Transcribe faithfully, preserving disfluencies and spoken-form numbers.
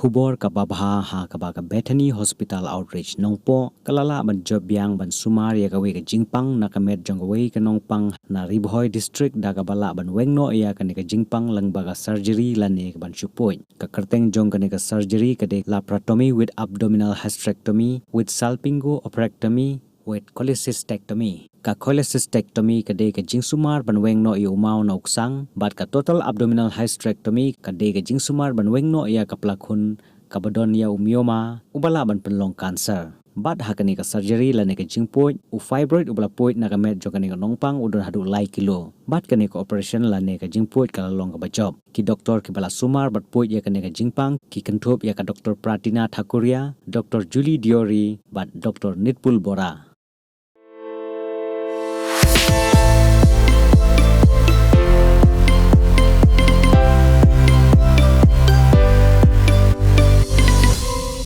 khubor kaba bha ha kaba ka Bethany Hospital Outreach Nongpoh ka la lah ban jop biang ban sumar ïa kawei ka jingpang na ka met jong kawei ka nongpang na Ri Bhoi District da kaba lah ban weng noh ïa kane ka jingpang lyngba ka surgery lane ka ban shu poi. Ka kyrteng jong kane ka surgery ka dei laparotomy with abdominal hysterectomy with salpingo-oophorectomy with cholecystectomy. Ka cholecystectomy ka dei ka jingsumar ban weng noh ïa u maw na u ksang, bad ka total abdominal hysterectomy ka dei ka jingsumar ban weng noh ïa ka plakhun kaba don ïa u myoma uba lah ban pynlong cancer. Bad ha kane ka surgery lane ka jingpoi, u fibroid uba la poi na ka met jong kane ka nongpang u don haduh lai kilo. Bad kane ka operation lane ka jingpoi ka la long kaba jop. Ki doktor kiba la sumar bad poi ïa kane ka jingpang ki kynthup ïa ka Doktor Pratina Thakuria, Doktor Julie Diori bad Doktor Nitpul Bora.